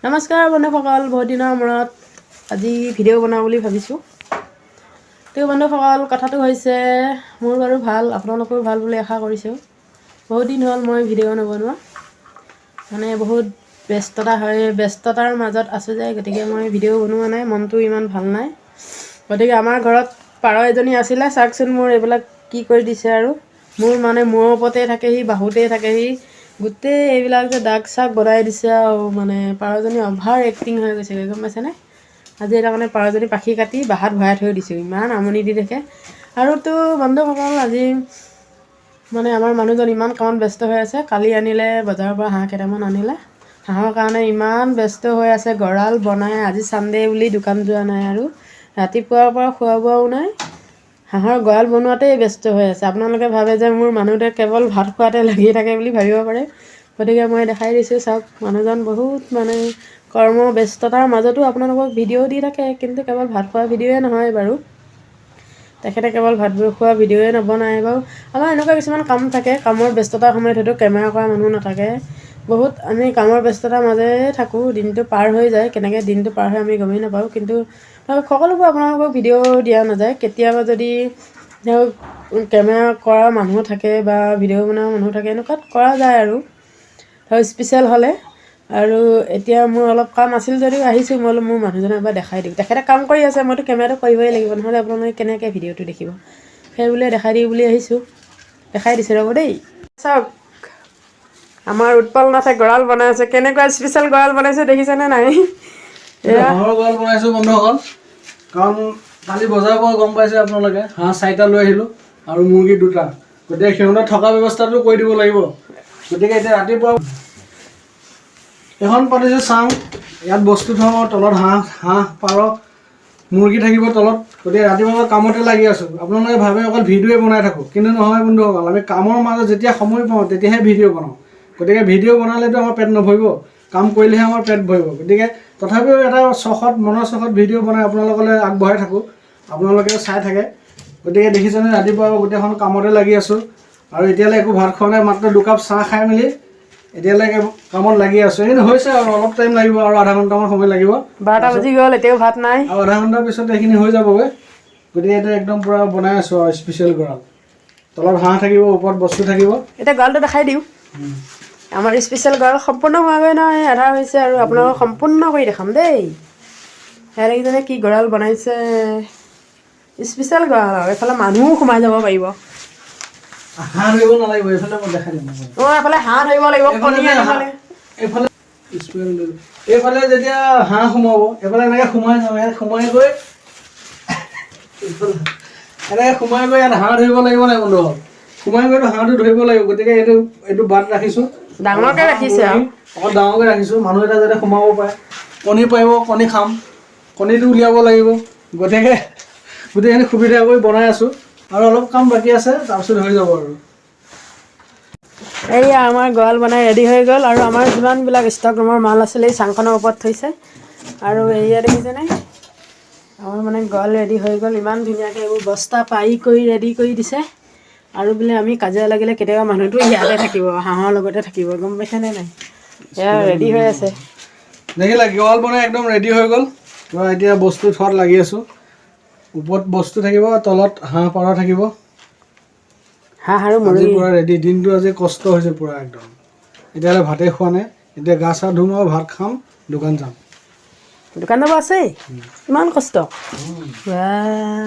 নমস্কাৰ বন্ধুসকল, বহুত দিনৰ মূৰত আজি ভিডিঅ' বনাওঁ বুলি ভাবিছোঁ। তো বন্ধুসকল, কথাটো হৈছে মোৰ বাৰু ভাল, আপোনালোকৰো ভাল বুলি আশা কৰিছোঁ। বহুত দিন হ'ল মই ভিডিঅ' নবনোৱা, মানে বহুত ব্যস্ততা হয়, ব্যস্ততাৰ মাজত আছোঁ যে, গতিকে মই ভিডিঅ' বনোৱা নাই। মনটো ইমান ভাল নাই। গতিকে আমাৰ ঘৰত পাৰ এজনী আছিলে। চাওকচোন, মোৰ এইবিলাক কি কৰি দিছে আৰু মোৰ মানে মূৰৰ ওপৰতে থাকেহি, বাহুতেই থাকেহি, গোটেই এইবিলাক যে দাগ চাগ বনাই দিছে আৰু মানে পাৰজনী অভাৰ এক্টিং হৈ গৈছেগৈ, গম পাইছেনে? আজি এটা মানে পাৰজনী পাখি কাটি বাহাত ভৰাই থৈ দিছোঁ, ইমান আমনি দি থাকে। আৰুতো বন্ধুসকল, আজি মানে আমাৰ মানুহজন ইমান কামত ব্যস্ত হৈ আছে। কালি আনিলে বজাৰৰ পৰা হাঁহ কেইটামান আনিলে। হাঁহৰ কাৰণে ইমান ব্যস্ত হৈ আছে গঁৰাল বনাই। আজি ছানডে বুলি দোকান যোৱা নাই আৰু ৰাতিপুৱাৰ পৰা খোৱা বোৱাও নাই, হাঁহৰ গঁৰাল বনোৱাতেই ব্যস্ত হৈ আছে। আপোনালোকে ভাবে যে মোৰ মানুহটোৱে কেৱল ভাত খোৱাতে লাগি থাকে বুলি ভাবিব পাৰে। গতিকে মই দেখাই দিছোঁ, চাওক, মানুহজন বহুত মানে কৰ্ম ব্যস্ততাৰ মাজতো আপোনালোকক ভিডিঅ' দি থাকে। কিন্তু কেৱল ভাত খোৱা ভিডিঅ'য়ে নহয় বাৰু, তেখেতে কেৱল ভাত খোৱা ভিডিঅ'য়ে নবনায় বাৰু। আমাৰ এনেকুৱা কিছুমান কাম থাকে, কামৰ ব্যস্ততাৰ সময়ত হয়তো কেমেৰা কৰা মানুহ নাথাকে। বহুত আমি কামৰ ব্যস্ততাৰ মাজেৰে থাকোঁ, দিনটো পাৰ হৈ যায়। কেনেকৈ দিনটো পাৰ হয় আমি গমেই নাপাওঁ। কিন্তু সকলোবোৰ আপোনালোকক ভিডিঅ' দিয়া নাযায়। কেতিয়াবা যদি ধৰক কেমেৰা কৰা মানুহ থাকে বা ভিডিঅ' বনোৱা মানুহ থাকে, এনেকুৱাত কৰা যায় আৰু ধৰক স্পেচিয়েল হ'লে। আৰু এতিয়া মোৰ অলপ কাম আছিল যদিও আহিছোঁ। মই বোলো মোৰ মানুহজনক এবাৰ দেখাই দিওঁ। তেখেতে কাম কৰি আছে, মইতো কেমেৰাটো কৰিবই লাগিব, নহ'লে আপোনালোকে কেনেকৈ ভিডিঅ'টো দেখিব? সেই বুলিয়ে দেখাই দিওঁ বুলি আহিছোঁ। দেখাই দিছোঁ, ৰ'ব দেই। চাওক, আমাৰ উৎপল নাথে গঁৰাল বনাই আছে। কেনেকুৱা স্পেচিয়েল গঁৰাল বনাইছে দেখিছেনে নাই? এয়া। হাঁহৰ গঁৰাল বনাইছোঁ বন্ধুসকল। কাৰণ কালি বজাৰৰ পৰা গম পাইছে আপোনালোকে, হাঁহ চাৰিটা লৈ আহিলোঁ আৰু মুৰ্গী দুটা। গতিকে সিহঁতৰ থকা ব্যৱস্থাটো কৰি দিব লাগিব। গতিকে এতিয়া ৰাতিপুৱা এখন পাতিছোঁ চাং, ইয়াত বস্তু থওঁ আৰু তলত হাঁহ, পাৰ, মুৰ্গী থাকিব তলত। গতিকে ৰাতিপুৱা কামতে লাগি আছোঁ। আপোনালোকে ভাবে অকল ভিডিঅ'য়ে বনাই থাকোঁ, কিন্তু নহয় বন্ধুসকল, আমি কামৰ মাজত যেতিয়া সময় পাওঁ তেতিয়াহে ভিডিঅ' বনাওঁ। গতিকে ভিডিঅ' বনালেতো আমাৰ পেট নভৰিব, কাম কৰিলেহে আমাৰ পেট ভৰিব। গতিকে তথাপিও এটা চখত, মনৰ চখত ভিডিঅ' বনাই আপোনালোকলৈ আগবঢ়াই থাকোঁ, আপোনালোকেও চাই থাকে। গতিকে দেখিছেনে, ৰাতিপুৱা গোটেইখন কামতে লাগি আছোঁ আৰু এতিয়ালৈ একো ভাত খোৱা নাই, মাত্ৰ দুকাপ চাহ খাই মেলি এতিয়ালৈকে কামত লাগি আছোঁ। এইখিনি হৈছে আৰু অলপ টাইম লাগিব, আৰু আধা ঘণ্টামান সময় লাগিব। 12টা বাজি গ'ল, এতিয়াও ভাত নাই। আৰু আধা ঘণ্টাৰ পিছত এইখিনি হৈ যাবগৈ। গতিকে এইটো একদম পূৰা বনাই আছোঁ আৰু স্পেচিয়েল গঁৰাল। তলত হাঁহ থাকিব, ওপৰত বস্তু থাকিব। এতিয়া গঁৰালটো দেখাই দিওঁ। আমাৰ স্পেচিয়েল গঁৰাল সম্পূৰ্ণ হোৱাগৈ নাই, আধা হৈছে আৰু আপোনালোকক সম্পূৰ্ণ কৰি দেখাম দেই। সেয়া দেখিছেনে, কি গঁৰাল বনাইছে? স্পেচিয়েল গঁৰাল আৰু এইফালে মানুহো সোমাই যাব পাৰিব। হাঁহ ধৰিব নালাগিব, এইফালে মই দেখাই দিম। অঁ, এইফালে হাঁহ ধৰিব লাগিব, এইফালে কণী যে আনিব হাঁহ- লাগিব। এইফালে স্পেচিয়েল লৈ লওঁ। এইফালে যেতিয়া হাঁহ সোমাব, এইফালে এনেকৈ সোমাই যাম, ইয়াত সোমাই গৈ এনেকৈ সোমাই গৈ ইয়াত হাঁহ ধৰিব লাগিব নাই বন্ধুসকল? সোমাই গৈতো হাঁহটো ধৰিব লাগিব। গতিকে এইটো বাট ৰাখিছোঁ। ডাঙৰকৈ ৰাখিছে আৰু। অকণ ডাঙৰকৈ ৰাখিছোঁ, মানুহ এটা যাতে সোমাব পাৰে। কণী পাৰিব, কণী খাম, কণীটো উলিয়াব লাগিব। গতিকে গোটেইখিনি সুবিধা কৰি বনাই আছোঁ আৰু অলপ কাম বাকী আছে, তাৰপিছত হৈ যাব আৰু। এইয়া আমাৰ গঁৰাল বনাই ৰেডি হৈ গ'ল আৰু আমাৰ যিমানবিলাক ষ্টক ৰুমৰ মাল আছিলে, এই চাংখনৰ ওপৰত থৈছে। আৰু এয়া দেখিছেনে, আমাৰ মানে গঁৰাল ৰেডি হৈ গ'ল। ইমান ধুনীয়াকৈ এইবোৰ বস্তা পাৰি কৰি ৰেডি কৰি দিছে। আৰু বোলে আমি কাজিয়া লাগিলে কেতিয়াবা মানুহটো ইয়াতে থাকিব, হাঁহৰ লগতে থাকিব, গম পাইছেনে নাই? এয়া ৰেডি হৈ আছে। দেখিলা, গঁৰাল বনাই একদম ৰেডি হৈ গ'ল। পূৰা এতিয়া বস্তু থোৱাত লাগি আছোঁ। ওপৰত বস্তু থাকিব, তলত হাঁহ, পাৰ থাকিব। হাঁহ আৰু আজি মুৰ্গী। পূৰা ৰেডি। দিনটো আজি কষ্ট হৈছে পূৰা একদম। এতিয়ালৈ ভাতেই খোৱা নাই। এতিয়া গা চা ধুম আৰু ভাত খাম, দোকান যাম। দোকান যাব আছেই? ইমান কষ্ট, বাহ।